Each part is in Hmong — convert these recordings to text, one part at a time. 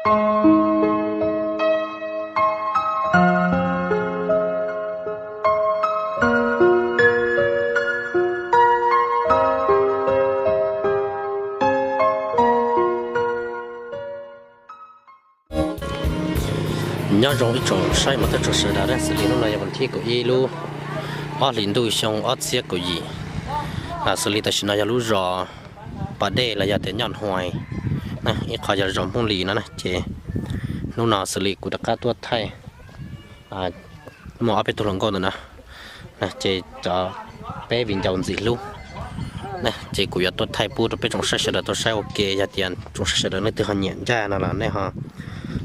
Nyob zoo ib tsoom saib mov thaj tsoom sawv daws, xws li hnub no yog vas thib kaum ib lub ob hlis ntuj xyoo ob txhiab kaum yim. Xws li tam sim no yog lub zos Pas Dej los yog tias Nyoj Huais, ib qho yog zos Hmoob Lis no na. Ces hnub no xws li kuv rov qab tuaj thaij muaj ob peb tug hluas nkauj ntawm no, ces cov peb viv ncaus ntxim hlub, ces kuv yuav tuaj thaij pub rau peb tsoom saib sawv daws tau saib ua ke. Yog tias tsoom saib sawv daws leej twg ho nyiam ncaj no los nej ho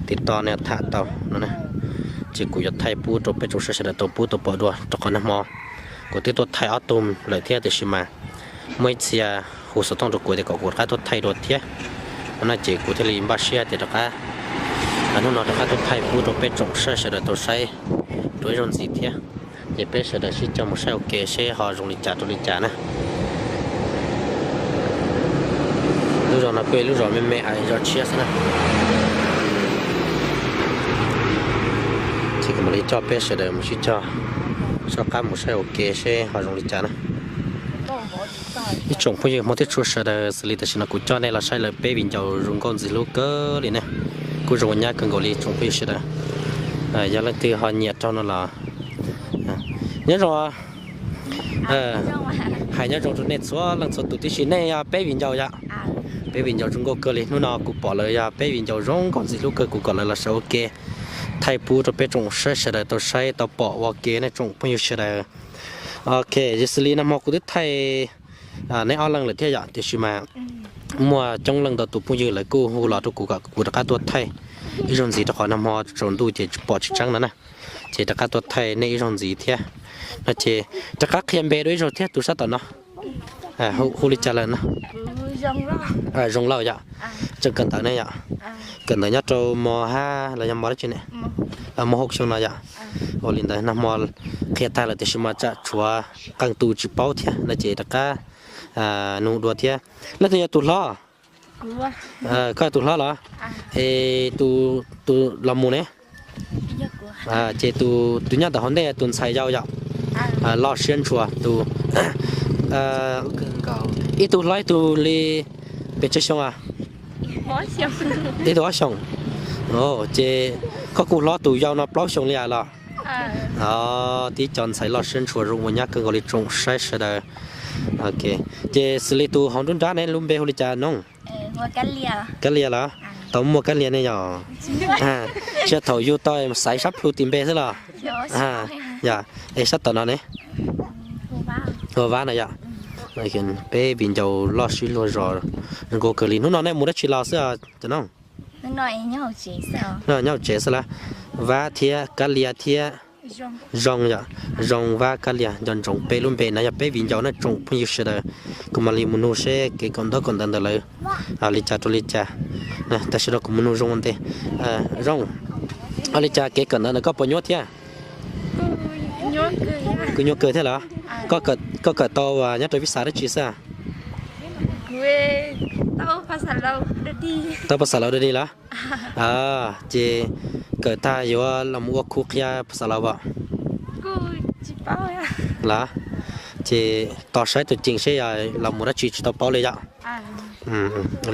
tiv toj nej tham tau no. Ces kuv yuav thaij pub rau peb tsoom saib sawv daws tau pub tau pom dua, rau qhov nag hmo kuv twb tuaj thaij ob tug lawm thiab, tiam sis mas muaj ib txhia hu xov tooj rau kuv tias kom kuv rov qab tuaj thaij dua thiab no na. Ces kuv thiaj li npaj siab tias rov qab, hnub no rov qab tuaj thaij pub rau peb tsoom saib sawv daws tau saib dua ib zaug ntxiv thiab. Ces peb sawv daws sib cog mus saib ua ke seb ho zoo li cas rau li cas na. Lub zos no kuj lub zos me me, zos tshiab xwb na. Ces kuv mam li coj peb sawv daws mus sib cog soj qab mus saib ua ke seb ho zoo li cas na. Ib tsoom phooj ywg Hmoob thiab txhua sawv daws, xws li tam sim no kuv coj nej los saib lawv peb viv ncaus zoo nkauj ntxim hlub kawg li ne. Kuj zoo ua nyab kawg nkaus li tsoom phooj ywg sawv daws. Yog leej twg ho nyiam raug no los nyob zoo, hais nyob zoo rau nej txhua leej txhua tus tib si. Nej yog peb viv ncaus yom? Peb viv ncaus zoo nkauj kawg li. Hnub no kuv pom lawv yog peb viv ncaus zoo nkauj ntxim hlub kawg, kuv kom lawv los sawv ua ke thaij pub rau peb tsoom saib sawv daws tau saib tau pom ua ke nej tsoom phooj ywg sawv daws. Ok, yog xws li nag hmo kuv twb thaij neb ob leeg lawm thiab yom, tiam sis mas muaj coob leej ntau tus phooj ywg lawv kuj hu los rau kuv kom kuv rov qab tuaj thaij ib zaug ntxiv, rau qhov nag hmo tsaus ntuj ces tsis pom tsis tseeb no na. Ces rov qab tuaj thaij nej ib zaug ntxiv thiab no. Ces rov qab qhia npe dua ib zaug thiab, tus sab tom no hu li cas lawm no? Zoo Lauj yom. Tseem kawm ntawv ne yom? Kawm ntawv nyob rau mos hab los yog mos dab tsi ne? Mos hauv xyoo no yom. Ua li ntawd nag hmo qhia tag lawm tiam sis mas tsam tshuav qee tus tsis paub thiab no ces rov qab nug dua thiab. Leej twg yog tus hlob? Koj tus hlob los? Es tus los mus ne? Ces tus nyob ntawm hauv ntej tus ntxhais yau yom? Loj siab ntshua tus. Ib tug hlob ib tug li pes tsawg xyoo a? Ib tug ob xyoos. Ces koj kuj hlob tus yau no plaub xyoos li as los? Tib co ntxhais loj siab ntshua zoo ua nyab kawg nkaus li tsoom saib sawv daws. Ces xws li tus hauv nruab nrab ne lub npe hu li cas no? Kab Lia los? Tau muaj Kab Lia ne yom? Tsis yog thaum yug tau xaiv sab plhu tis npe xwb los? Yog, es sab tom no ne? Ua Vab no yom? Peb viv ncaus loj sib luag zos zoo nkauj kawg li. Hnub no nej mus dab tsi los xwb cov no? Nyob hauv tsev xwb lawm. Vab thiab Kab Lia thiab Zoo yom, Zoo, Vab, Kab Lia, Nco Ntsoov, peb lub npe no yog peb viv ncaus na tsoom phooj ywg sawv daws. Kuv mam li mus nug seb kev kawm ntaub kawm ntawv ntawm lawv li cas rau li cas. Tam sim no kuv mus nug Zoo ua ntej. Zoo, ua li cas kev kawm ntawv ntawm koj puas nyuaj thiab? Kuj nyuaj kawg thiab los? Koj kawm tau nyob rau vib xav dab tsi xwb? Tau phas xas laus dog dig los? Ces kawm tag yuav los mus ua khu qhia phas xas laus as? Los, ces tos saib tus ceem seb yog los mus dab tsi tsis tau paub li yom.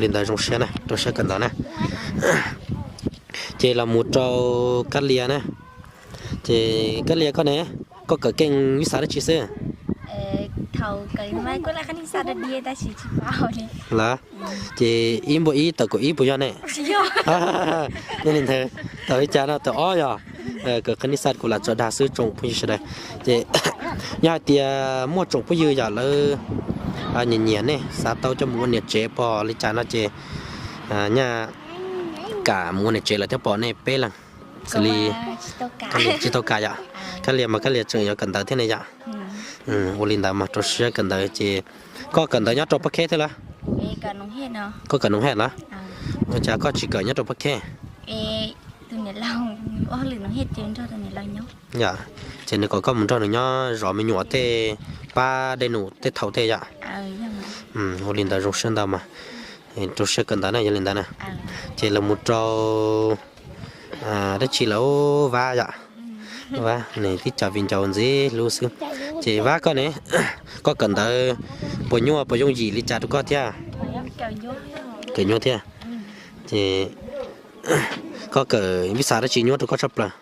Li ntawd zoo siab na, rau siab kawm ntawv na. Ces los mus rau Kab Lia na. Ces Kab Lia koj ne, koj kawm keej vib xav dab tsi xwb? Los, ces ib npuaj ib tawm kaum ib puas yog ne? Yog li ntawd tawm li cas no tawm ob yog? Kawm qhab nij xaj kuv lam tso dag xwb tsoom phooj ywg sawv daws. Ces yog hais tias muaj tsoom phooj ywg yom lawv nyiam nyiam nej xav tau coj mus ua niam tsev pom li cas no ces nyaj kam mus ua niam tsev lawm thiab pom nej peb leeg. Xws li tsis tau kam yom, Kab Lia mas Kab Lia tseem yuav kawm ntawv thiab ne yom. Ua li ntawd mas rau siab kawm ntawv ces koj kawm ntawv nyob rau Pab Khej thiab los? Koj kawm Noov Hej los? Ua cas koj tsis kawm nyob rau Pab Khej? Yom, ces nws kom koj mus nrog nws nyob zov me nyuam tej pab dej num tej thaum tej yom. Ua li ntawd zoo siab ntau mas. Rau siab kawm ntawv na, yog li ntawd na. Ces lawv mus rau dab tsi lawm, Vab yom. Vab nws tib co viv ncaus ntxim hlub xwb. Ces Vab koj ne, koj kawm ntawv puas nyuaj puas yooj yim li cas rau koj thiab? Kawm nyuaj thiab. Ces koj kawm vib xas dab tsi nyuaj rau koj tshaj plaws?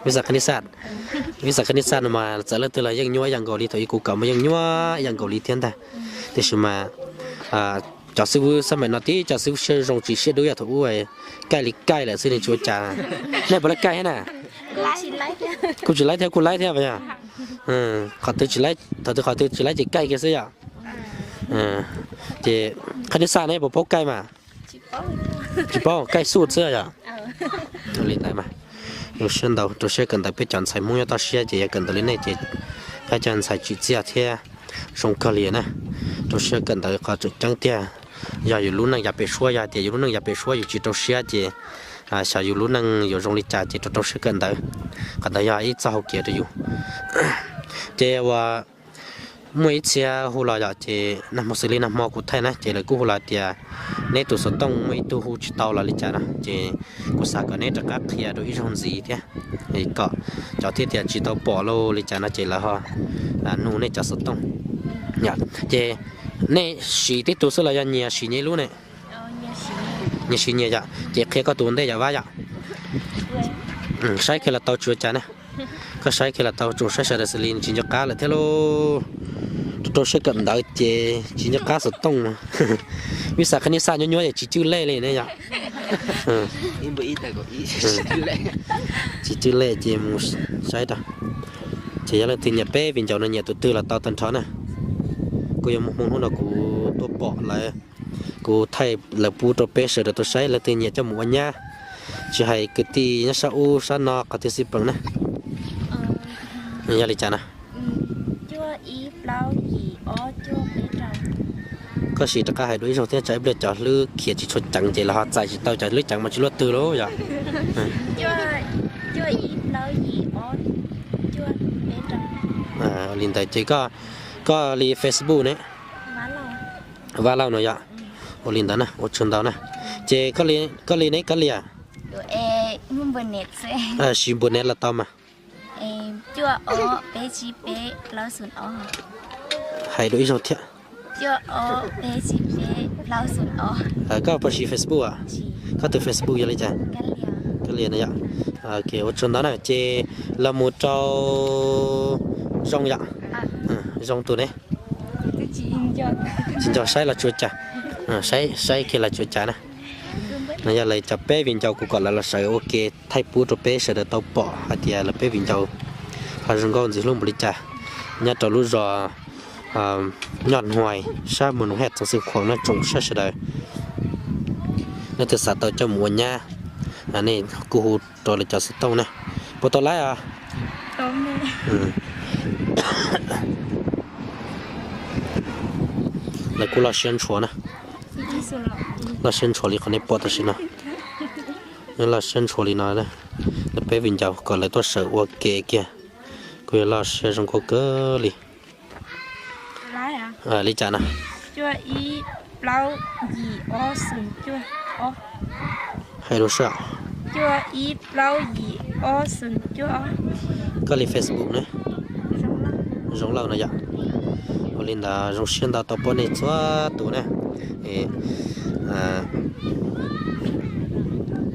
Vib xas kha nij xaj. Vib xas kha nij xaj no mas txawm leej twg los yeej nyuaj ib yam nkaus li, thaum ub kuv kawm mas yeej nyuaj ib yam nkaus li thiab ntag. Tiam sis mas cov xib fwb xab maim no tib co xib fwb siab zoo tsis siab dub yog thaum ub kaij li kaij lawm xwb ne, tsis ua cas. Nej puas laib kaij thiab na? Kuv tsis laib thiab, kuj laib thiab yog. Qhov twg tsis laib, thaum twg qhov twg tsis laib ces kaij kiag xwb yom. Ces kha nij xaj ne puas paub kaij mas? Tsis paub, kaij xub xwb yom. Li ntawd mas, zoo siab ntau, rau siab kawm ntawv. Peb cov ntxhais Hmoob nyob toj siab ces yog kawm ntawv li nej ces peb cov ntxhais tsim txiaj thiab zoo kawg li na. Rau siab kawm ntawv qhov tseem ceeb tiag, yog yus lub neej yav pem suab, yog hais tias yus lub neej yav pem suab yus tsis rau siab ces xyov yus lub neej yuav zoo li cas, ces rau rau siab kawm ntawv. Qhov ntawd yog ib txoj hau kev rau yus. Ces uas muaj ib txhia hu los yom, ces nag hmo xws li nag hmo kuv thaij na ces lawv kuj hu los tias neb tus xov tooj muaj ib tug hu tsis tau los li cas no, ces kuv xav kom neb rov qab qhia dua ib zaug ntxiv thiab, kom cov thiaj tias tsis tau pom los li cas no ces lawv ho nug nej cov xov tooj. Ces nej siv tib tug xwb los yog nyias siv nyias ib lub ne? Nyias siv nyias yom. Ces qhia koj tus ua ntej yom Vab yom. Saib kiag los tau, tsis ua cas ne. Koj saib kiag los tau, tsuas saib sawv daws xws li tsis nco qab lawm thiab lauj. Rau siab kawm ntawv ces tsis nco qab xov tooj. Vib xas kha nij xaj nyuaj nyuaj es tsis cwj lej li ne yom. Tsis cwj lej ces mus saib rau. Ces yog leej twg nyiam peb viv ncaus no nyiam tus twg los tau tag nrho na. Kuj yuav muaj hmoo hnub no kuv tuaj pom lawv, kuv thaij lawv pub rau peb sawv daws tau saib, leej twg nyiam coj mus ua nyab, tsis hais kwv tij nyob sab ub sab no qhov twg xij peem na. Yog li cas no? Koj sim rov qab hais dua ib zaug thiab, tsam ib pliag cov hlwb khiav tsis tshua ceev ces los ho txais tsis tau cov hlwb ceev mas tsis luaj twg lauj yom. Li ntawd ces koj li Facebook ne? Vaj Lauj no yom. Ua li ntawd na, ua tsaug ntau na. Ces koj li ne, koj li as? Siv npua ne los tau mas. Hais dua ib zaug thiab. Koj puas siv Facebook as? Koj tus Facebook yog li cas? Koj li no yom. Ua tsaug ntau na, ces los mus rau Zoo yom. Zoo tus ne? Tsis nco saib los tsis ua cas. Saib kiag los tsis ua cas na. No yog lawv cov peb viv ncaus, kuv kom lawv los sawv ua ke thaij pub rau peb sawv daws tau pom hais tias lawv peb viv ncaus ho zoo nkauj ntxim hlub npaum li cas nyob rau lub zos Nyoj Hnuais sab Moos Noos Hej txoos Xeev Khuam no tsoom saib sawv daws. Leej twg xav tau coj mus ua nyab, nej kuj hu rau lawv cov xov tooj na. Puas tau laib os? Lawv kuj loj siab ntshua na. Loj siab ntshua li qhov nej pom tam sim no. Loj siab ntshua li no, lawv peb viv ncaus kom lawv tuaj sawv ua ke kiag, kuj yog loj siab zoo nkauj kawg li. Li cas no? Hais dua soj. Koj li Facebook ne? Zoo Lauj no yom. Ua li ntawd zoo siab ntau tau pom nej txhua tus na.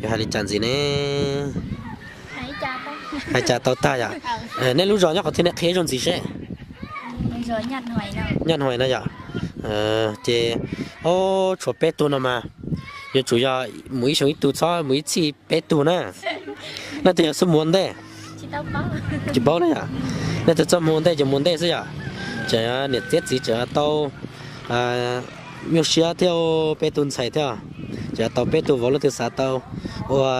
Yog hais li cas ntxiv ne? Hais cas tau tag yom. Nej lub zos nyob qhov twg nej qhia zoo ntxiv seb. Nyoj Hnuais no yom. Ces, o, tshuav peb tug no mas, yuav tsum yog mus ib xyoo ib tug, txhob mus ib txhij peb tug na. Leej twg yog xub mus ua ntej? Tsis paub na yom. Leej twg txoj mus ua ntej ces mus ua ntej xwb yom. Tseem niam txiab txiv tseem tau nyuaj siab thiab, peb tug ntxhais thiab. Tseem tau peb tug vauv, leej twg xav tau ua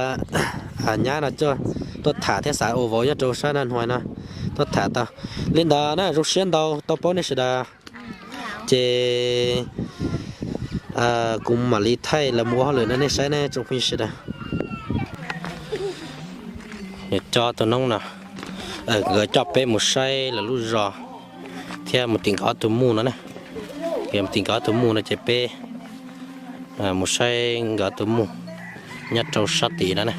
nyab no tuaj tham thiab, xav ua vauv nyob rau sab Nyoj Hnuais no tuaj tham tau. Li ntawd na, zoo siab ntau tau paub nej sawv daws. Ces kuv mam li thaij lawv mus ua hauj lwm no nej saib ne tsoom phooj ywg sawv daws. Coj tus noob no, nkawd coj peb mus saib lawv lub zos thiab mus tim nkawd ob tug muj no na. Mus tim nkawd ob tug muj no ces peb Mus saib nkawd tus muj nyob rau sab tid na ne.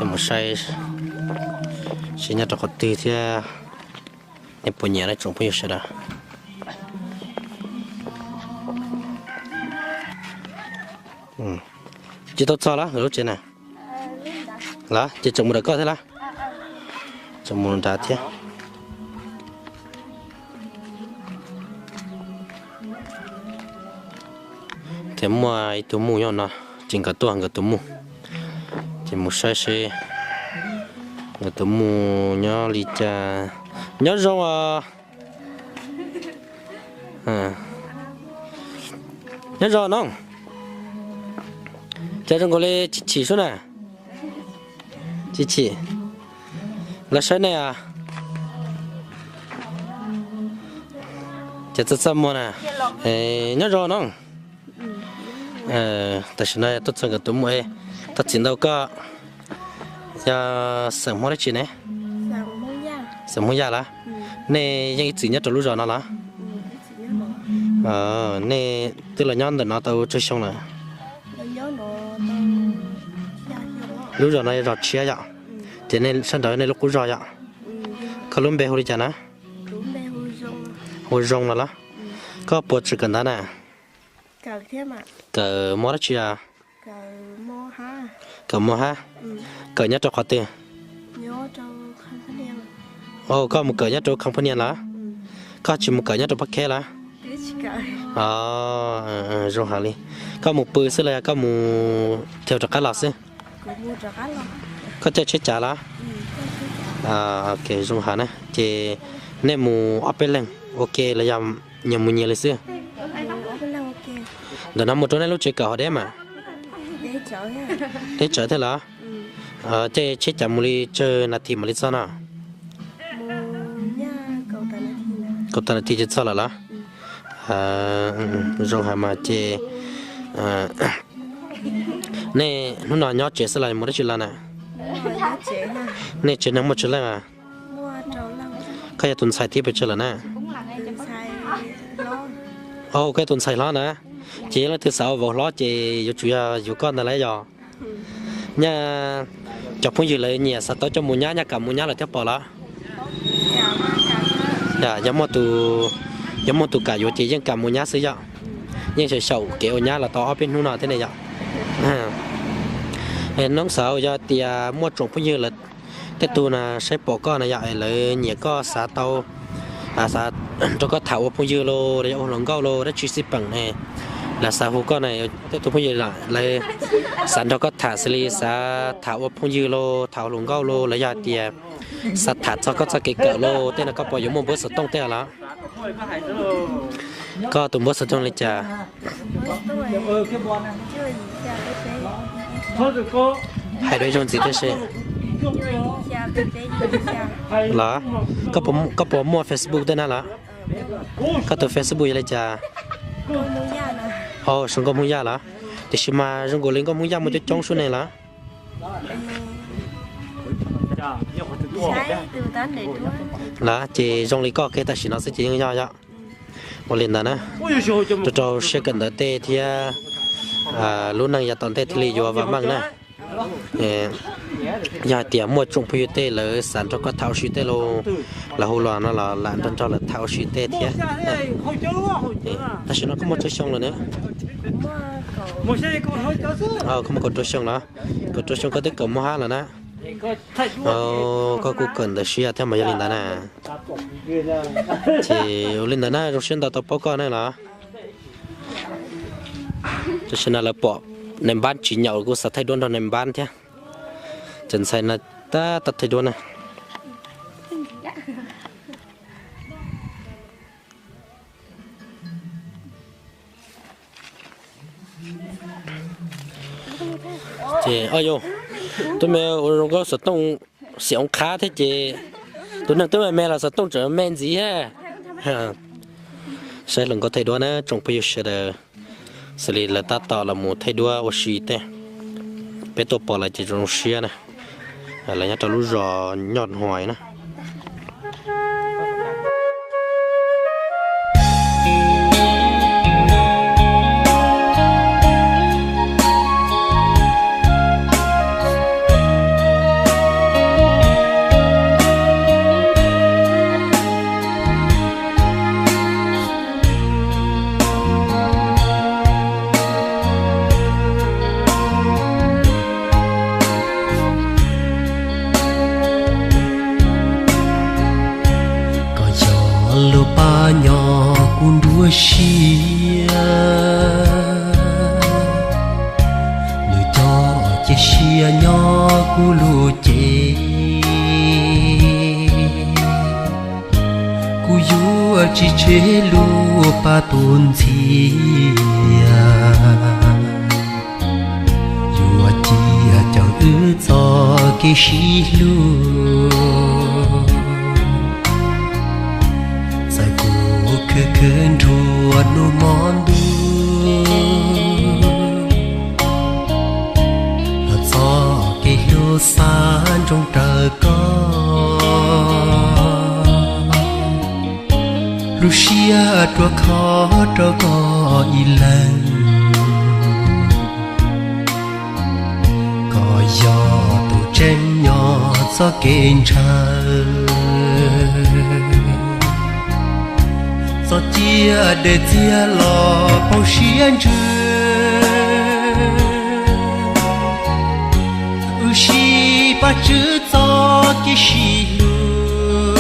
Mus saib seb nyob rau qhov twg thiab. Nej puas nyiam no tsoom phooj ywg sawv daws? Tsis tau txog lawm lub tsev na. Los ces tseem mus nram koj thiab lawm? Tseem mus nrad thiab. Ces muaj ib tug muj nyob no, ces nkawd tuaj nkawd tus muj. Ces mus saib seb nkawd tus muj nyob li cas. Nyob zoo os. Nyob zoo no. Cas zoo nkaus li chim chim sub na. Chim chim. Los saib nej os. Ces txaj txaj muag na. Nyob zoo no. Tam sim no tuaj txog nkawd tus muj. Thov txim ntau, koj yog xeem Hmoob dab tsi ne? Xeem Hmoob Yaj los? Nej yeej ib txwm nyob rau lub zos no los? Nej twb los nyob ntawm no tau tsawg xyoo lawm? Lub zos no yog zos tshiab yom? Ces nej sab nraud nej lub qub zos yom? Koj lub npe hu li cas na? Hu Zoo no los? Koj puas tseem kawm ntawv na? Kawm mob dab tsi os? Kawm mob hab. Kawm nyob rau qhov twg? Koj mus kawm nyob rau company los? Koj tsis mus kawm nyob rau Pab Kheb los? Zoo heev li. Koj mus pw xwb los yog koj mus thauj rov qab los xwb? Koj caij tsheb cav los? Ok, zoo heev na. Ces nej mus ob peb leeg ua ke los yog nyias mus nyias li xwb? Ntawm no mus rau nej lub tsev kawm ho deb mas? Deb tsawv thiab los? Caij tsheb cav mus li tsawg nas this mam li txog no? Kaum tawm nas this ces txog lawm los? Zoo heev mas ces nej hnub no nyob tsev xwb los mus dab tsi los na? Nej tsev neeg muaj tsawg leej? Koj yog tus ntxhais thib pes tsawg lawm na? Koj yog tus ntxhais hlob na. Ces yog leej twg xav ua vauv hlob ces yuav tsum yog yuav koj ntag lauj yog? Nyaj cov phooj ywg lawv nyiam xav tau coj mus nyab, nyaj kam mus nyab lawm thiab pom los? Yog muaj tus kam yuav ces yeej kam mus nyab xwb yom? Yeej xyaum xyaum kev ua nyab los tau ob peb hnub no thiab ne yom? Noob xav yog tias muaj tsoom phooj ywg lawv tej tug na saib pom koj na yom, lawv nyiam koj xav tau, xav nrog koj tham ua phooj ywg los yog ua hluas nkauj los dab tsi xij peem ne, lawv xav hu koj na, tej tug phooj ywg lawv xav nrog koj tham xws li xav tham ua phooj ywg los tham ua hluas nkauj los los yog hais tias xav tham txog koj txoj kev kawm los tej no koj puas yuav muaj npawb xov tooj tej los? Koj tus npawb xov tooj li cas? Hais dua ib zaug ntxiv thiab seb. Los, koj puas muaj Facebook tej na los? Koj tus Facebook yog li cas? Ho, Suav Nkauj Hmoob Yaj los? Tiam sis mas zoo nkaus li Nkauj Hmoob Yaj muaj coob coob sub ne los? Los ces zoo li koj kiag tam sim no xwb ces yeej yog yom. Ua li ntawd na, rau rau siab kawm ntawv tej thiab lub neej yav tom ntej thiaj li yuav vam meej na. Yog hais tias muaj tsoom phooj ywg tej lawv xav nrog koj tham ua si tej los, lawv hu los no los lam nrog nrog lawv tham ua si tej thiab. Tam sim no koj muaj tsawg xyoo lawm na? Koj muaj kaum rau xyoo los? Kaum rau xyoo koj twb kawm mob hab lawm na. Koj kuj kawm ntawv siab thiab mas yog li ntawd na. Ces ua li ntawd na, zoo siab ntau tau paub koj ne los. Tam sim no lawv pom nais npab tsis nyaum kuj xav thaij duab nrog nais npab thiab. Cov ntxhais no tab tom thaij duab na. Ces o yus, tus me ua zoo nkauj xov tooj xiam oo qhab thiab ces tus neeg twb me me los xov tooj tseem me ntxiv thiab. Saib hluas nkauj thaij duab na tsoom phooj ywg sawv daws, xws li lawv tab tom los mus thaij duab ua si tej. Peb tuaj pom lawv ces zoo siab na. Lawv nyob rau lub zos Nyoj Hua na. Lub cev kuv yuav tsis tseg lub paj tus ntxhias, yuav cia caum wb txoj kev sib hlub. Txawm kuv khwv khwv nruab hnub hmo ntuj, los txoj kev hlub xav ntsoov raws koj, lub siab ruaj khov rau koj ib leeg. Koj yog tus tseem nyob txoj kev ntshaw, txoj ciaj dej txiag los pauv siab ntsws. Wb sib pab tswv txoj kev sib hlub,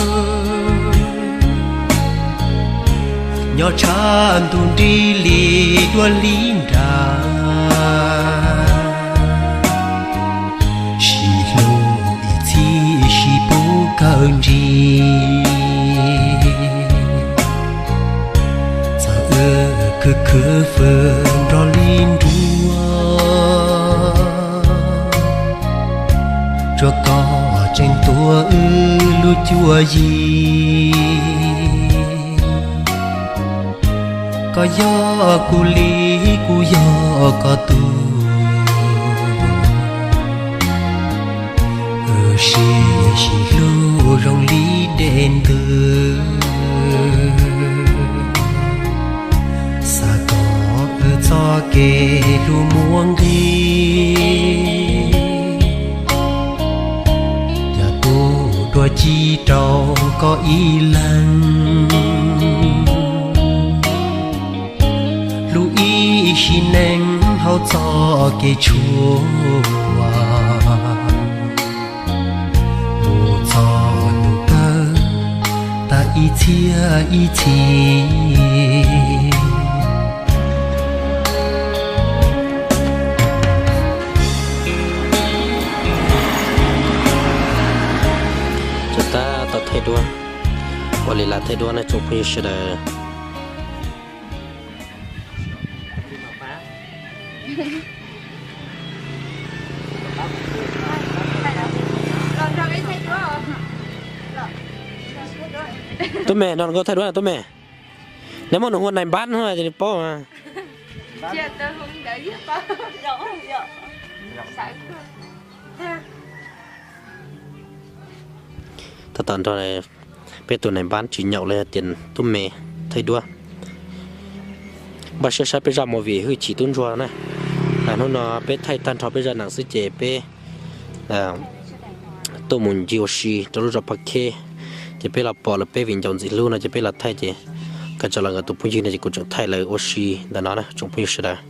nyob tshaj ntuj nrig li dua li nra, sib hlub ib txhis sib pub kawg ntsig. Txawm wb khwv khwv fwm nrog li nruab, tsuas koj tseem tuav wb lub cuab yig. Koj yog kuv li, kuv yog koj tug, wb sib sib hlub zoo li dej ntws. Xav kom wb txoj kev hlub muaj nqis, yog tus dua ci rau koj ib leeg. Hlub ib sim neej hauv txoj kev tshuaj, mus txog hnub kawg tas ib txhiab ib txhis. Tsuas tab tom thaij duab, ua li las thaij duab na tsoom phooj ywg sawv daws. Tub me, no nkauj thaij duab tub me. Neb muab nws hu nais npab no ces nws paub mas. Tab tom nrog peb tus nais npab tsis nyaum los yog tias tub me thaij duab. Npaj siab saib peb zaj movie Hwj Chim Tub Ntsuag na. Hnub no peb thaij tag nrho peb zaj nees xwb ces peb tuaj mus ncig ua si rau lub zos Paj Kheb, ces peb los pom lawv peb viv ncaus ntxim hlub no ces peb los thaij ces, koj tso los nkawd tus phooj ywg no ces kuv tseem thaij lawv ua si ntawm no na tsoom phooj ywg sawv daws.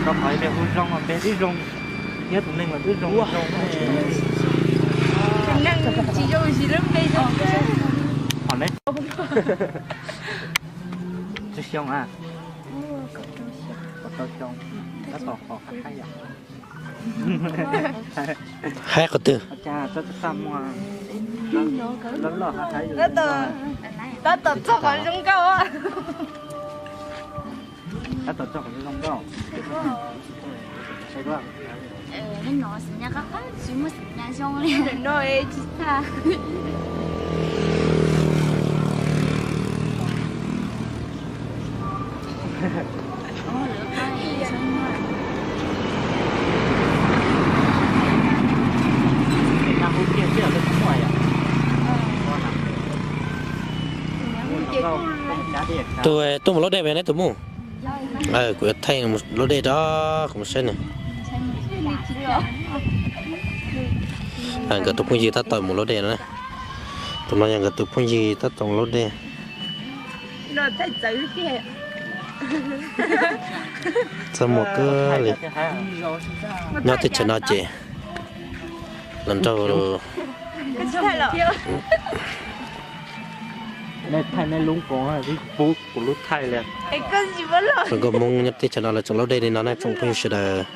Rau qhov ib pliag hu zoo mas npe twb zoo, thiab tus neeg los twb zoo zoo. Neeg tsis zoo siv lub npe zoo. Qhov neb, tsib xyoo a, kaum rau xyoo, tab tom haib yom. Haib qhov twg? Tab tom txog qhov zoo nkauj. Tab tom txog qhov zoo nkauj. Hnub no xim nyas qab qab tsis muaj xim nyas zoo li. No tsis tag. Tus tuaj mus lub dej me neb tus mus. Kuv yuav thaij lub dej rau kuv mus saib nws. Nkawd tus phooj ywg tab tom mus lub dej no. Tus no yog nkawd tus phooj ywg tab tom mus lub dej. Txaj muag kawg li. Nyob teb chaws no ces los nrog nkauj Hmoob nyob teb chaws no lawv tseem lub dej li no ne tsoom phooj ywg sawv daws.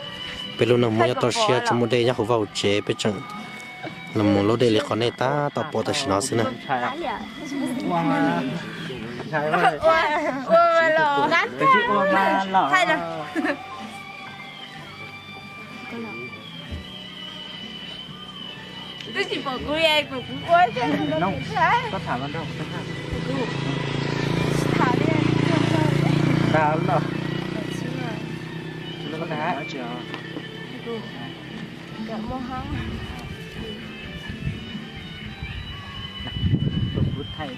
Peb lub neej Hmoob nyob toj siab tsis muaj dej nyob hauv vaj hauv tsev peb tseem los mus lub dej li qhov nej tab tom pom tam sim no xwb na. Twb tsis pom kuv, kuv ua thiab. Tham li. Thaij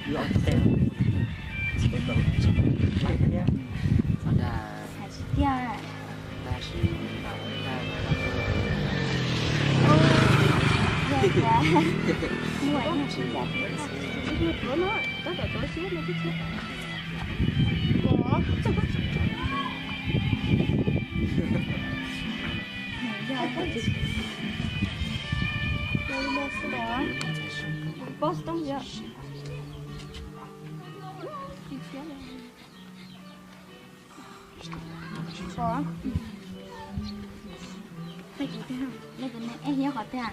tiag.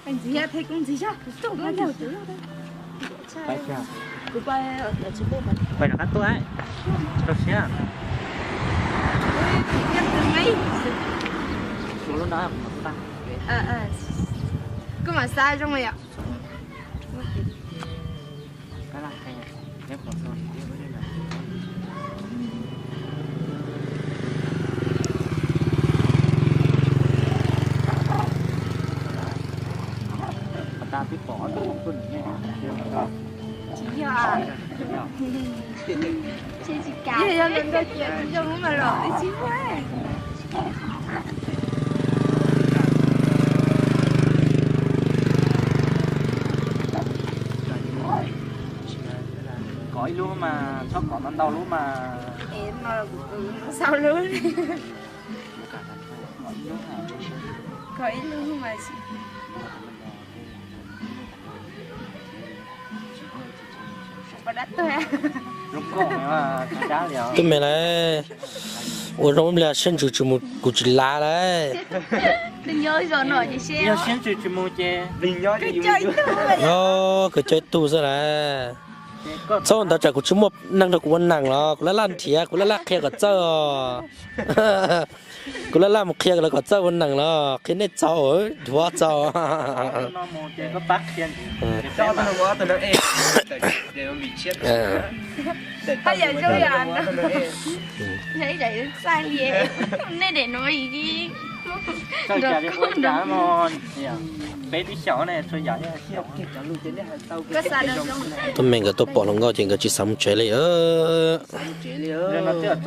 Ntxiv thiab, kuv ntxiv xwb. Kuv pais rov qab tuaj, rau siab. Kuv mam xa zoo yom. Tsis yog, yog yog los ntawd ces tsis zoo mas los tsis muaj. Kov ib lub mas txhob kov ntau ntau lub mas. Xaus lub. Kov ib lub mas. Tub me lawm, ua zoo ib pliag siab ntsws tsis mus kuv tsis lav lawm. Yog siab ntsws tsis mus ces, o, kawg cov ib tug xwb lawm. Txhob ntawd tsam kuv tsis muaj neeg rau kuv ua neeg los kuv laj laj nrhiav, kuv laj laj qhia kom txawj os. Kuv laj laj mus qhia lawv kom txawj ua neeg los qhia nej txaus, dhuav txaus. Tub me nkawd tuaj pom hluas nkauj ces nkawd tsis xav mus tsev li.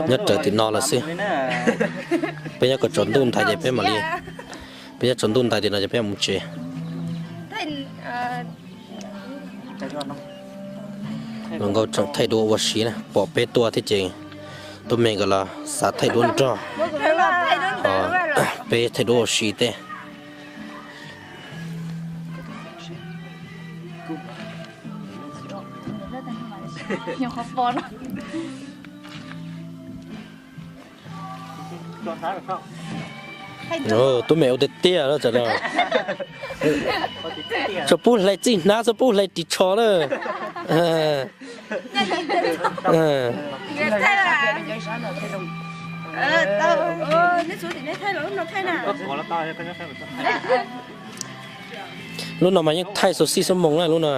Nyob raws tim no lawm xwb. Peb nyob kom tsaus ntuj ntais ces peb mam li, peb nyob tsaus ntuj ntais tim no ces peb mam mus tsev. Hluas nkauj tseem thaij duab ua si na, pom peb tuaj thiab ces tub me nkawd los xav thaij duab nrog. Peb thaij duab ua si tej. Tub me ua tiag tiag lawm tam no. Tsuas pub hlais txij hnab, tsuas pub hlais ris tsho lawm. Lub no mas yeej thaij xuv xij xuv moos na lub no.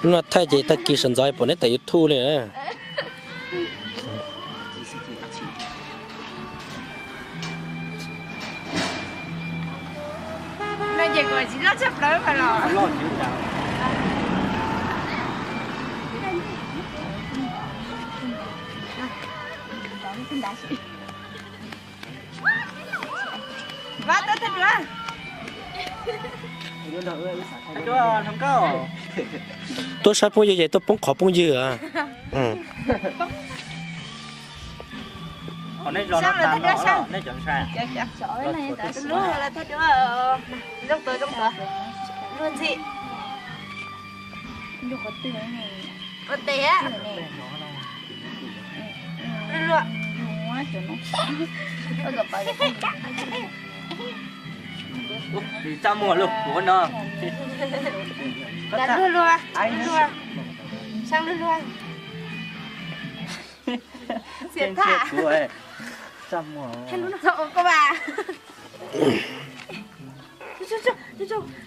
Lub no thaij ces tag kis sawv ntxov pom neb tawm YouTube li na. Tuaj saib phooj ywg ces tuaj poob qhov phooj ywg. Txaj muag luag kuv no. Luag luag, luag luag, sab luag luag. Xiam thaj. Txaj muag. Thaij lub no, koj vas.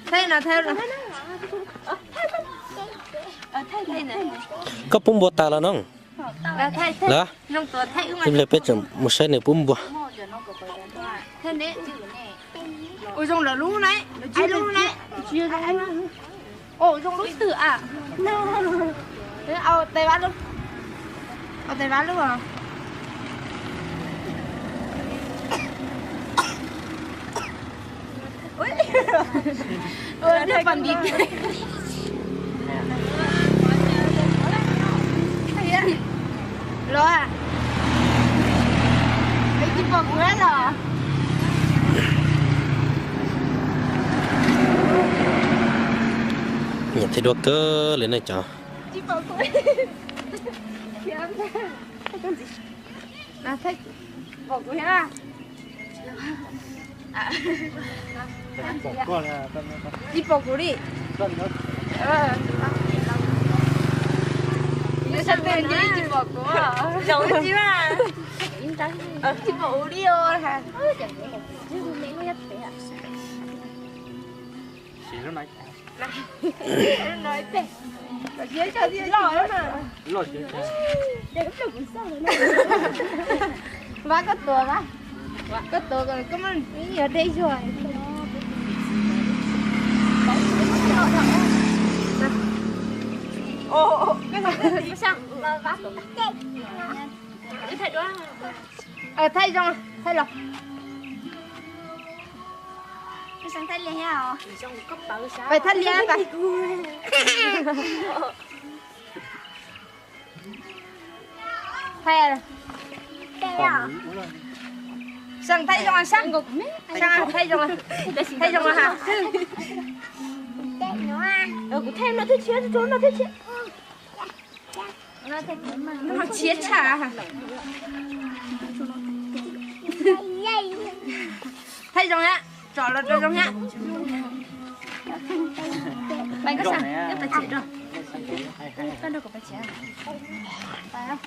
Thaij no, thaij no. Koj pub npua tas los no? Los, ib pliag peb tseem mus saib nws pub npua. Ua zoo lawm lub na, ib lub na. Ua zoo lub twg a? Tes vaj lub, tes vaj lub. Los, peb tsis pom kuv los. Nyiam thaij duab kawg li nej cov. Tsis pom kuv li. Tsis pom kuv. Tsis pom kuv li os. Vas koj tuav, koj tuav koj muab ib yam deb zuag. Thaij zoo, thaij los. Pais thaij liab pas. Thaij, Seej thaij zoo, Seej, Seej thaij zoo, thaij zoo ha. Kuv thaij no thiab, tsis no thiab, tsis, no thiab tshaj. Thaij zoo na, tsom los rau zoo na. Pais koj Seej, koj pais tsev rau. Koj nrog kuv pais tsev. Pais.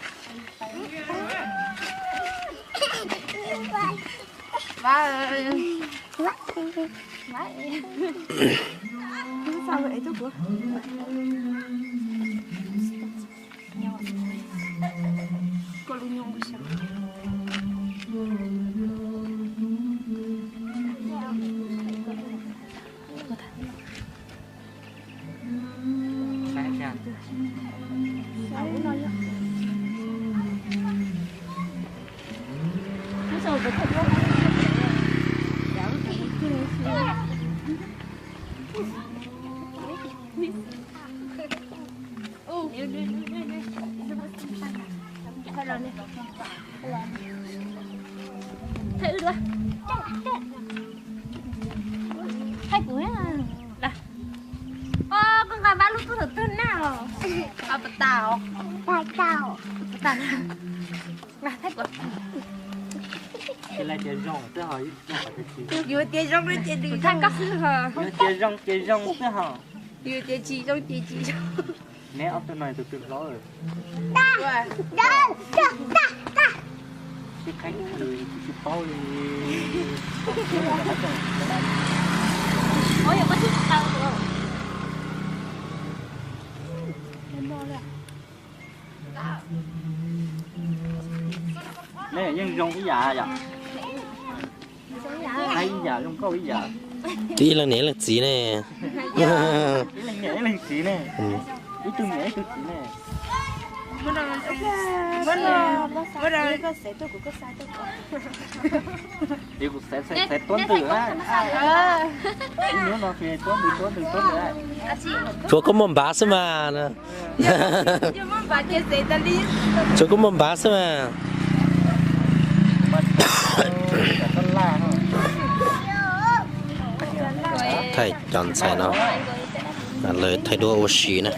Thaij wb dua. Thaij kuv. Koj nqa pab lub tub thaum twg na? Pas tas os. Pas tas. Thaij kuv. Yus tias zoo ces nws, yus tias zoo xwb hos. Yus tias tsis zoo ces tsis zoo. Neb ob tug no tus twg hlob? Nej yeej zoo ib yam yom? Ib yam zoo nkauj ib yam. Twb ib leeg niam ib leeg txiv ne. Ib leeg niam ib leeg txiv ne. Ib tug niam ib tug txiv ne. Kuv xaiv tuab ntws na. Ib hnub no tuab ntws tuab ntws tuab ntws. Tsuav koj muaj npav xwb mas. Tsuav koj muaj npav xwb mas. Thaij cov ntxhais no, lawv thaij duab ua si na.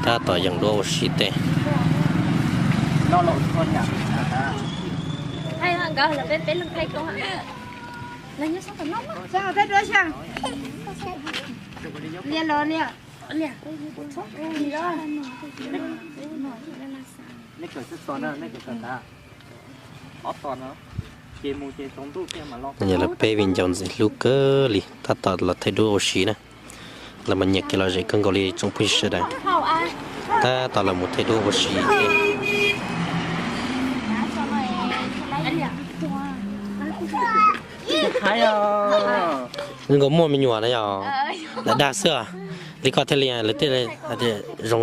Tab tom yeem duab ua si tej. Yog lawv peb viv ncaus ntxim hlub kawg li, tab tom los thaij duab ua si na. Lawv mas nyiam kev lom zem kawg nkaus li tsoom phooj ywg sawv daws. Tab tom los mus thaij duab ua si. Zoo nkaus muaj me nyuam na yog. Lawv dag xwb os. Li koj thiaj li lawv thiaj li hais tias zoo.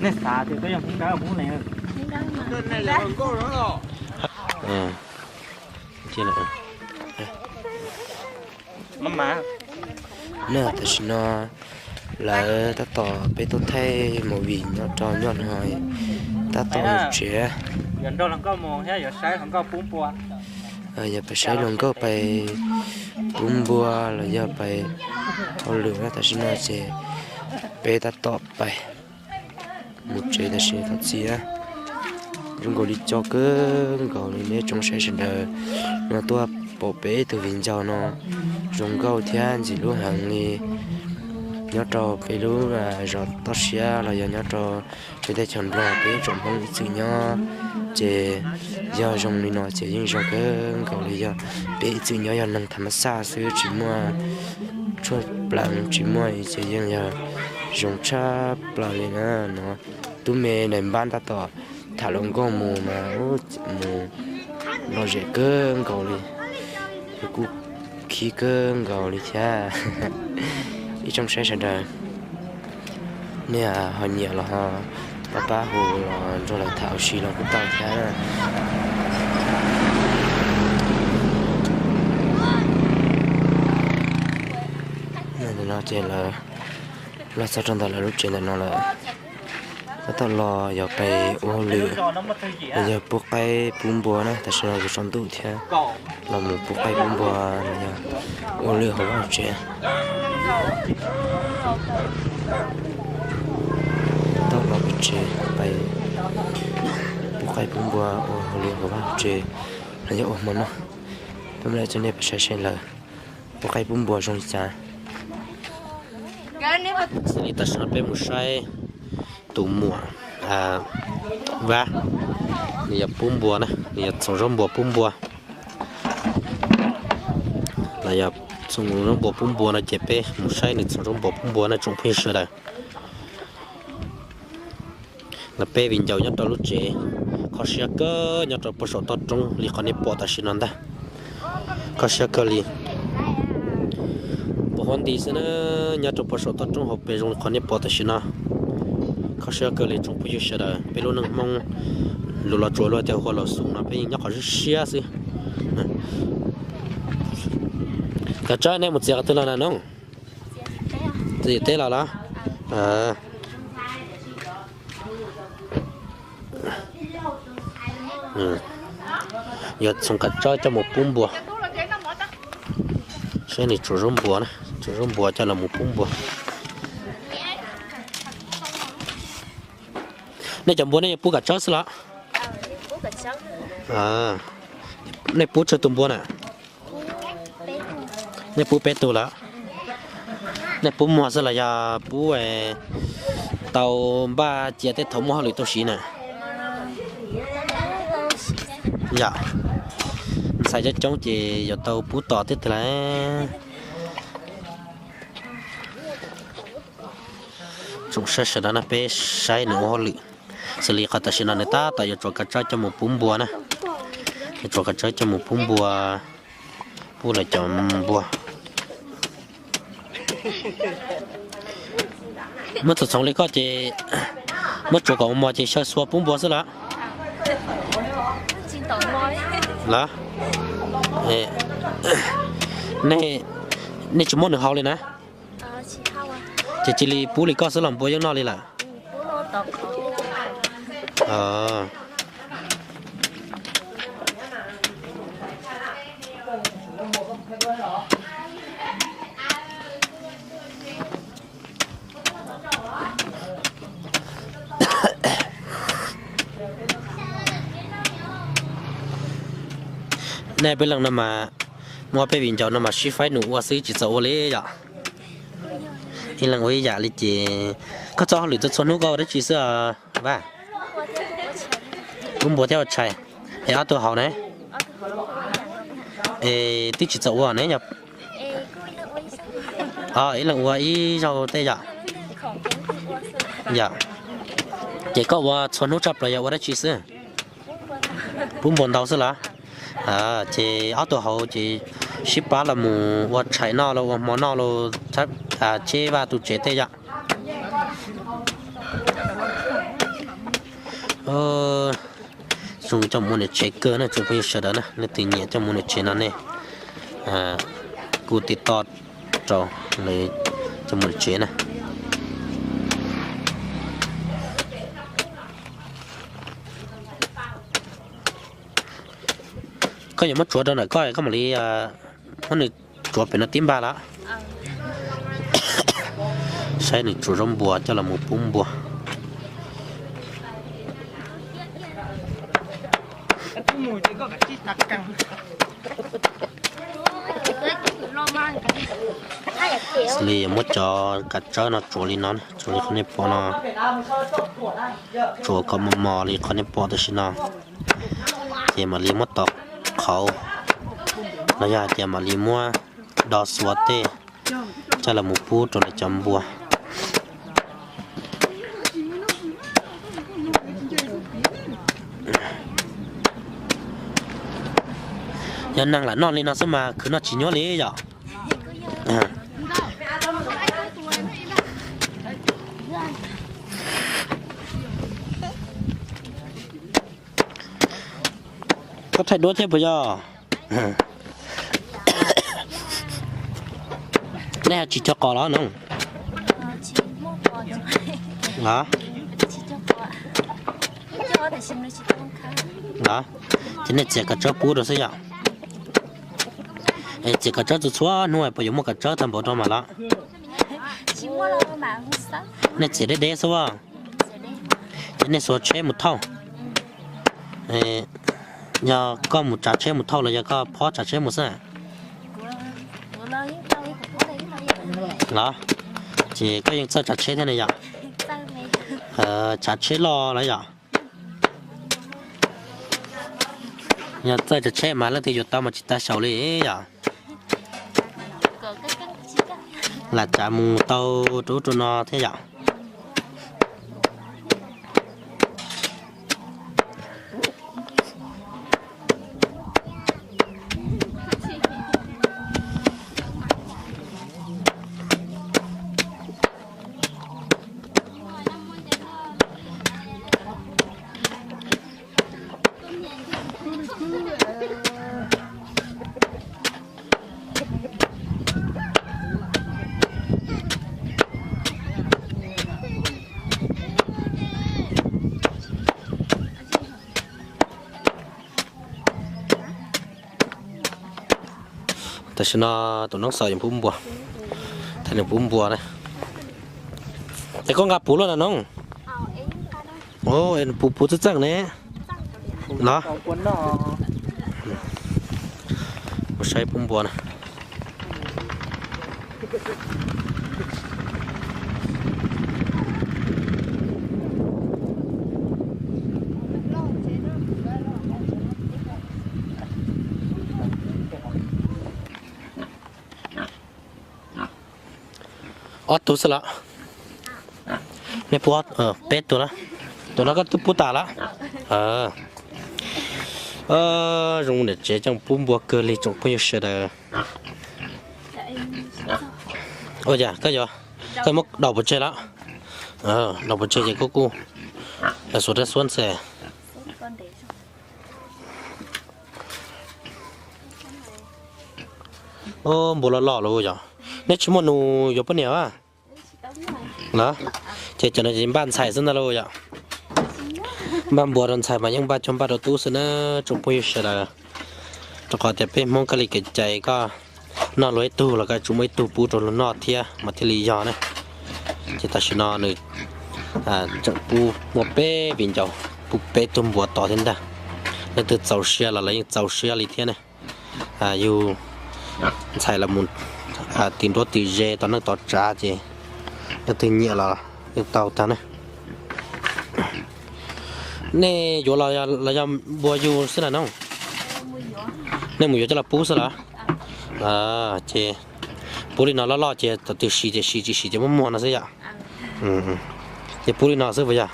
Nej xav tias koj yog Hmoob Dawb Hmoob Lees? Tam sim no lawv tab tom peb tuaj thaij movie nyob rau nyob no, tab tom mus tsev. Yog pais saib hluas nkauj pais pub npua los yog pais hauj lwm na, tam sim no ces peb tab tom pais mus tsev tam sim thov txim. Zoo nkaus li co kawg nkaus li nej tsoom saib sawv daws no tuaj pom peb tug viv ncaus no zoo nkauj thiab ntxim hlub heev li. Nyob rau peb lub zos toj siab los yog nyob rau peb teb chaws Nplog peb tsoom Hmoob ib txwm nyob ces yog zoo li no ces yeej zoo kawg nkaus li. Yog peb ib txwm nyob yog neeg tham mas xaj xwb tsis muaj tshuaj plaws tsis muaj ces yeej yog zoo tshaj plaws li na no. Tub me daim npab tab tom tham hluas nkauj mus mas mus lom zem kawg nkaus li, kuj khib kawg nkaus li thiab. Ib tsoom saib sawv daws, nej ho nyiam los ho pab pab hu los nrog lawv tham ua si los kuj tau thiab. Ntawm no ces lawv los txog rau ntawm lawv lub tsev ntawm no lawm. Tab tom los yog pais ua hauj lwm los yog pub qaib pub npua na, tam sim no yuav tsaus ntuj thiab, los mus pub qaib pub npua los yog ua hauj lwm hauv vaj hauv tsev. Tab tom los pem tsev pais pub qaib pub npua ua hauj lwm hauv vaj hauv tsev los yog ua hmo noj. Tab mus lawm cov nej pais saib seb lawv pub qaib pub npua zoo li cas. Xws li tam sim no peb mus saib tus muam Vab, nws yog pub npua na, nws yog txoos zaub npua pub npua. Los yog txoos zaub npua pub npua no ces peb mus saib nws txoos zaub npua pub npua na tsoom phooj ywg sawv daws. Lawv peb viv ncaus nyob rau lub tsev kho siab kawg nyob rau puag saum toj roob li qhov nej pom tam sim no ntag. Kho siab kawg li. Quav nti xwb na, nyob rau puag saum toj roob hauv pes zoo li qhov nej pom tam sim no. Kho siab kawg li tsoom phooj ywg sawv daws, peb lub neej Hmoob lus los tsuas luag tias hua los xum no peb yeej nyob qhov siab siab xwb. Kav tsawb nej mus txiav qhov twg los na no? Txiav teb los los? Yuav txhoov kav tsawb coj mus pub npua. Saib nws tsuav zaub npua, tsuav zaub npua coj los mus pub npua. Nej cov npua nej yuav pub kav tsawb xwb los? Nej pub tsawg tus npua na? Nej pub peb tug lawm. Nej pub muag xwb los yog pub tau npaj cia tej thaum muaj hauj lwm tuaj siv na? Yom, ntxhais coob coob ces yuav tau pub tom thiab tiag lauj. Tsoom saib sawv daws na, peb saib nws ua hauj lwm. Xws li qhov tam sim no nws tab tom yuav tsuav kav tsawb coj mus pub npua na. Yuav tsuav kav tsawb coj mus pub npua, pub lawv cov npua. Muab txhoov txhoov li koj ces muab tsuav kom mos ces xyaw xua pub npua xwb los? Los, nej tsis muab nws haus li na? Ces cia li pub li koj xwb los npua yeej noj li lawm? Nej peb leeg no mas, muab peb viv ncaus no mas sib faib num ua xwb tsis txaus ua li yom. Ib leeg ua ib yam li ces koj txoj hauj lwm txhua txhua hnub koj ua dab tsi xwb Vaj? Pub npua thiab ua tshais. Es ob tug hauv ne? Es twb tsis txaus ua ne yom? Ib leeg ua ib zaug tej yom? Yom, ces koj ua txhua hnub tshaj plaws yog ua dab tsi xwb? Pub npua ntau xwb los? Ces ob tug hauv ces sib pab los mus ua tshais noj los ua hmo noj los, Tseb Vaj tus tsev tej yom. Zoo coj mus ua niam tsev kawg na tsoom phooj ywg sawv daws na, leej twg nyiam coj mus niam tsev no nej kuj tiv toj rau lawv coj mus niam tsev na. Koj yuav muab tsuav rau ntawm koj, koj mam li muab nws tsuav pem no tib npag lawm. Saib nws tsuav zaub npua coj los mus pub npua. Xws li muab cov kav tsawb no tsuav li no, tsuav li qhov nej pom no, tsuav kom mos mos li qhov nej pom tam sim no, ces mam li muab tos qhauv, los yog hais tias mam li muab do xuav tej coj los mus pub rau lawv cov npua. Yog neeg lam noj li no xwb mas khwv noj tsis nyuaj li yom. Koj thaij duab thiab puas yog? Nej tsis cog qos los no? Los, ces nej txiav kav tsawb pub rau xwb yom. Txiav kav tsawb txhua txhua hnub puas yuav muaj kav tsawb tag npaum rau mas los? Nej txiav deb deb xwb. Ces nej xuas tsheb mus thauj. Yog koj mus tsav tsheb mus thauj los yog koj phob tsav tsheb mus xwb? Los, ces koj yeej txawj tsav tsheb thiab ne yom? Tsav tsheb loj los yom? Yog txawj tsav tsheb mas leej twg yuav tau mas tsis tas xyaum li yom? Lam tsav mus tau rau ub rau no thiab yom? Tam sim no tus noob xaus yeej pub npua, thaij nws pub npua na. Es koj nqa puv luaj na noob? Puv puv txeej txeej ne. Los, mus saib pub npua na. Ob tug xwb los? Nej pub peb tug los? Tus no koj twb pub tas los? Zoo niam tsev coj pub npua kawg li tsoom phooj ywg sawv daws. Ua cas koj yuav, koj muab daus pov tseg los? Daus pov tseg ces kuj kuj xuas rab xuab ntxhe. Npua loj loj los yom. Nej tsis muaj nus yuav poj niam a? Los, ces cov no ces npaj ntxhais xwb ntag lauj yom. Npaj npua rau ntxhais mas yeej npaj cuag npaj rau tub xwb na tsoom phooj ywg sawv daws. Rau qhov tias peb Hmoob koj li kev cai koj noj luag ib tug los koj tsuas muaj ib tug pub rau luag noj thiab mas thiaj li yog na. Ces tam sim no nws tseem pub muaj peb viv ncaus, pub peb tug npua tod thiab ntag. Leej twg txaus siab los lawv yeej txaus siab li thiab ne. Yus ntxhais los mus tim nruab tim ze tau neej tau tsav ces leej twg nyiam los yeej tau tag ne. Nej yuav los yog npua yus xwb na no? Nej mus yuav coj los pub xwb los? Ces pub li no loj loj ces thaum twg siv ces siv, tsis siv ces muab muag no xwb yom. Ces pub li no xwb puas yog?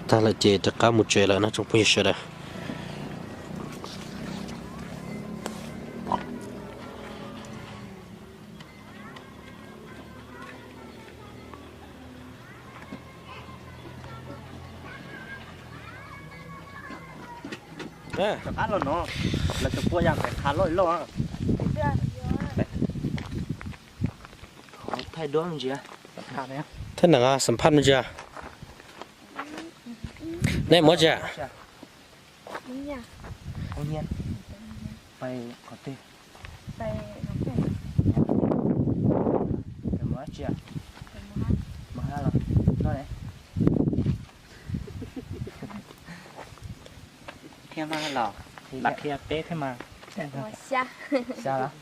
Tag lawm ces rov qab mus tsev lawm no tsoom phooj ywg sawv daws. Thaj neeg xam phaj me ntsis. Nej muab tsi? Thiab mas los, los qhia peb thiab mas. Xya los?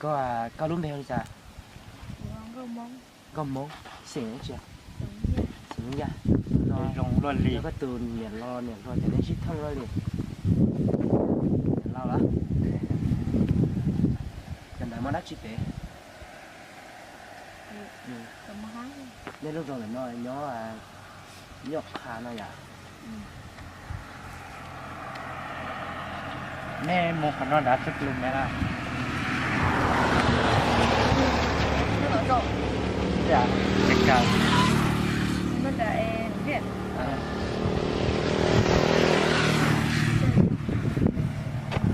Koj lub npe hu li cas? Nkauj Hmoob, xeem tsi? Xeem Yaj. Zoo luaj li. Yog koj tus niam los niam hluas ces neb sib thooj luaj li. Niam laus los? Cov ntawd muaj dab tsi pem? Nej lub zos ntawm no nyob nyuaj qha no yom? Nej mus qhov no nrad txoj kev lus me na.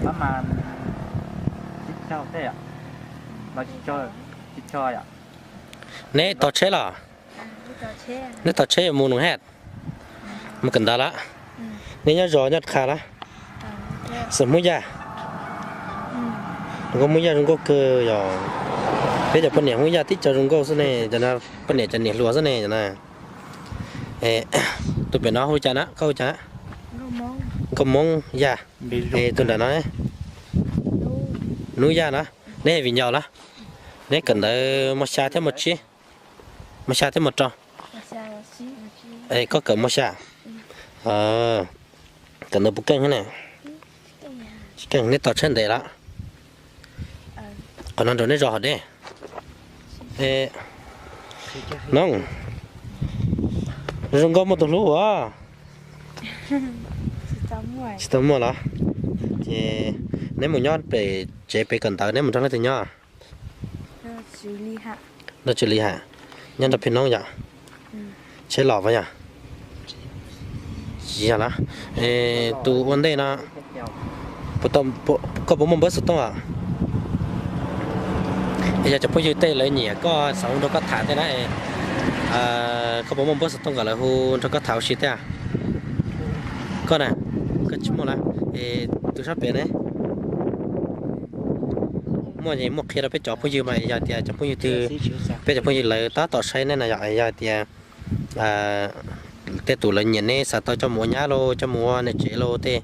Pab mas tsis tsaug tej yom, los tsis tsaug, tsis tsaug yom. Neb tos tsheb los? Neb tos tsheb yuav mus Noom Haj? Mus kawm ntawv lawm? Neb nyob zos nyob qha lawm? Xeem Hmoob Yaj. Zoo nkauj Hmoob Yaj zoo nkauj kawg yog. Peb cov poj niam Hmoob Yaj tib co zoo nkauj xwb ne, cov no poj niam cov niam hluas xwb ne cov no. Tus pem no hu cas na, koj hu cas? Nkauj Hmoob Yaj. Es tus nram no? Nub Yaj na. Neb yog viv ncaus los? Neb kawm ntawv mos xya thiab mos tsib? Mos xya thiab mos rau? Es koj kawm mos xya. Kawm ntawv puas keej thiab ne? Tsis keej, neb tos tsheb ntev lawm? Qhov no nraum neb zos hov deb. Noob, zoo nkauj muaj tus hlub as? Tsis tau muaj los? Ces neb mus nyob pem tsev pem kawm ntawv neb mus nrog leej twg nyob? Nrog Tswv Lis has. Nyob nrog Phi Noob yom? Tsheb los puas yog? Tsis yog los? Tus ua ntej no, koj puas muaj npawb xov tooj os? Es yog cov phooj ywg tej lawv nyiam koj xav hu nrog koj tham tej na, koj puas muaj npawb xov tooj kom lawv hu nrog koj tham ua si thiab? Koj na, koj Tsis muaj lawm. Es tus sab pem ne, muaj es muaj qhia rau peb cov phooj ywg mas yog tias cov phooj ywg twg, peb cov phooj ywg lawv tab tom saib nej no yom, yog tias tej tus lawv nyiam neb xav tau coj mus ua nyab los coj mus ua niam tsev los tej,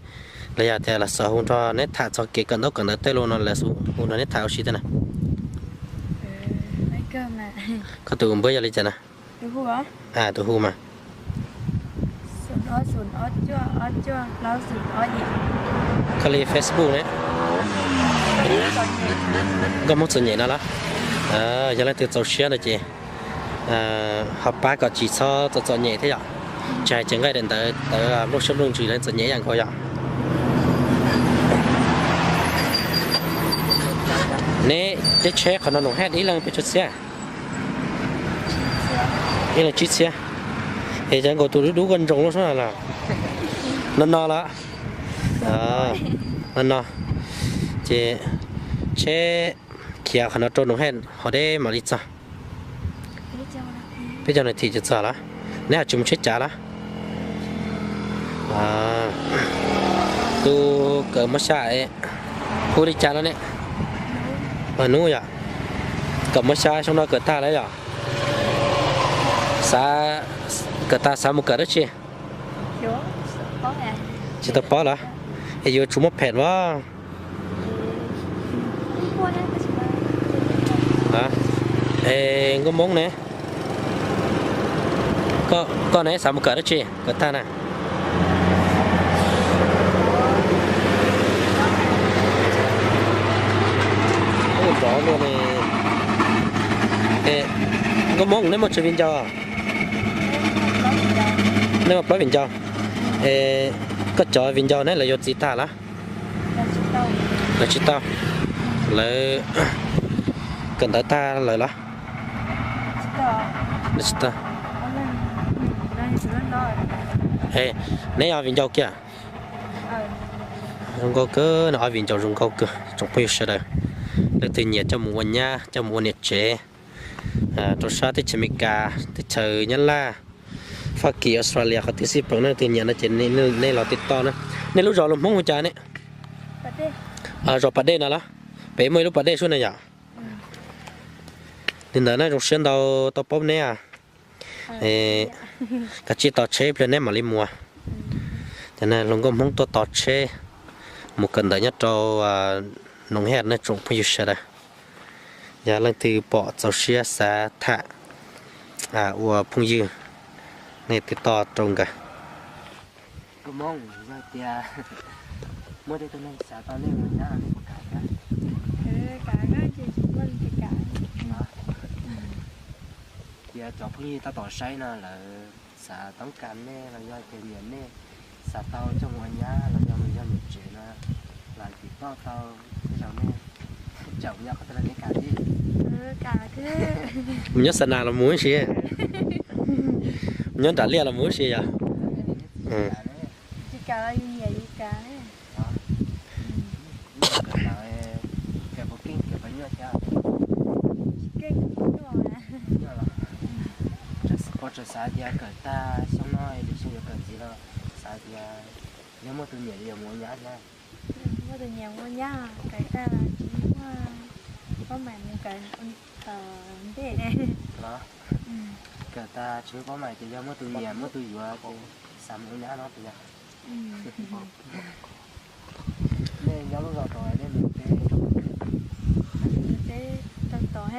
los yog tias lawv xav hu nrog neb tham txog kev kawm ntaub kawm ntawv tej los no lawv hu nrog neb tham ua si tej na. Koj tus npawb yog li cas na? Tus hu mas. Koj li Facebook ne? Nkauj Hmoob Txom Nyem no los? Yog leej twg txaus siab no ces ho pab kom tsis txhob txom txom nyem thiab yom. Tsis hais ces nqaij daim ntawv tawv nplooj siab nplooj ntsws los txom nyem ib yam nkaus yom. Neb teb tsheb qhov no noom haj ib leeg pes tsawg txhiab? Ib leeg tsib txhiab. Es cov nkaus tus dub dub koj ntsoov lub sub no los? No no los? No no. Ces tsheb khiav qhov no rau noom haj ho deb mam li txog. Peb caug nas this ces txog lawm. Neb ho tsis mus tsheb cav lawm? Tus kawm mos xya hu li cas no ne? Hnub yom. Kawm mos xya xyoo no kawm tag lawm yom? Xav, kawm tag xav mus kawm dab tsi? Tsis tau paub lawm. Es yuav tsum muaj phem as. Es Nkauj Hmoob ne, koj ne xav mus kawm dab tsi kawm tag na? Nkauj Hmoob, neb muaj tsawg viv ncaus? Nej muaj plaub viv ncaus. Es koj cov viv ncaus ne lawv yuav txiv tag lawm? Lawv tsis tau. Lawv kawm ntawv tag lawm los? Lawv tsis tau. Neb ob viv ncaus kiag? Zoo nkauj kawg, neb ob viv ncaus zoo nkauj kawg tsoom phooj ywg sawv daws. Leej twg nyiam coj mus ua nyab coj mus ua niam tsev rau sab teb chaws Amelikas, teb chaws Nyab Laj, Fab Kis, Australia, qhov twg xij peem, leej twg nyiam no ces nej los tij toj na. Nej lub zos lus Hmoob hu cas ne? Zos Pas Dej no los? Pem muaj ib lub Pas Dej sub na yom. Li ntawd na, zoo siab ntau tau paub neb. Kav tsij tos tsheb ib pliag neb mam li mus. Cov hluas nkauj Hmoob tuaj tos tsheb mus kawm ntawv nyob rau Noov Hej nej tsoom phooj ywg sawv daws. Yog leej twg pom txaus siab xav tham ua phooj ywg, nej tij toj rau nkawd. Nkauj Hmoob, yog tias muaj tej tug neeg xav tau nej ua nyab no nej puas kam? Tias cov phooj ywg tab tom saib no lawv xav toob kas nej los yog tias nyiam nej, xav tau coj mus ua nyab los yog mus yog niam tsev no, los tij toj tau tej zaum nej tseem nyob qhov twg los nej kam thiab. Mus nyob Xa Nas los mus ib si, mus nyob nram liaj los mus ib si yom. Puas tseem xav tias kawm tag xyoo no lwm xyoo yuav kawm ntxiv los xav tias yog muaj tus nyiam yuav mus ua nyab thiab? Muaj tus nyiam mus ua nyab, kawm tag los tsis muaj paub mais mus kawm tom ntej. Kawm tag tsis muaj paub mais ces yog muaj tus nyiam muaj tus yuav ces xav mus ua nyab no puas yog? Nej nyob lub zos tod nej mus teb rau tod,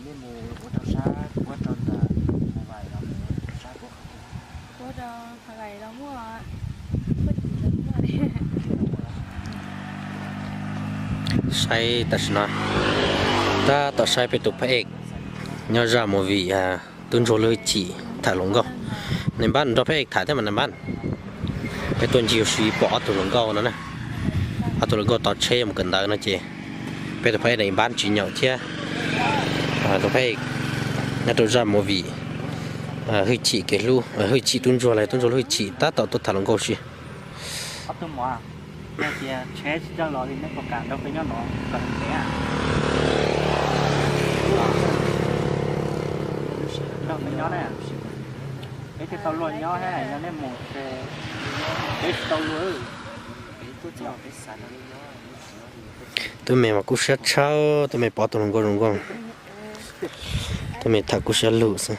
nej mus ua rau sab puab rau ntawm Hawaii los mus rau sab puab qhov twg? Saib tam sim no tab tom saib peb tus phab ej nyob zaj movie, Tub Ntsuag lub hwj chim tham hluas nkauj. Nais npab nrog phab ej tham thiab mas nais npab. Peb tuaj ncig ua si pom ob tug hluas nkauj no na, ob tug hluas nkauj tos tsheb mus kawm ntawv no ces peb tus phab ej nais npab tsis nyaum thiab. Tus phab ej nyob rau zaj movie, hwj chim kev hlub, hwj chim Tub Ntsuag los Tub Ntsuag lub hwj chim tab tom tuaj tham hluas nkauj si. Ob tug muam, yog tias tsheb tsis txawj los li nej puas kam nrog peb nyob no kom ntev? Nrog peb nyob na, peb thiaj tau luag nyob thiab, yog nej mus ces Tub me mas kub siab tshaj, tub me pov tus hluas nkauj zoo nkauj, tub me tham kub siab lug xwb.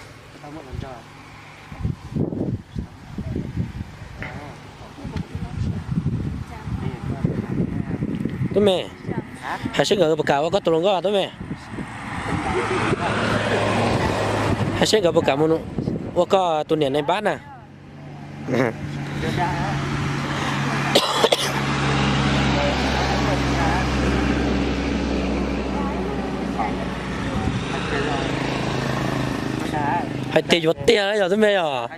Tub me, hais seb nkawd puas kam ua koj tus hluas nkauj tub me. Hais seb nkawd puas kam mus ua koj tus niam nais npab na. Hais tias yuav tiag yog tub me os.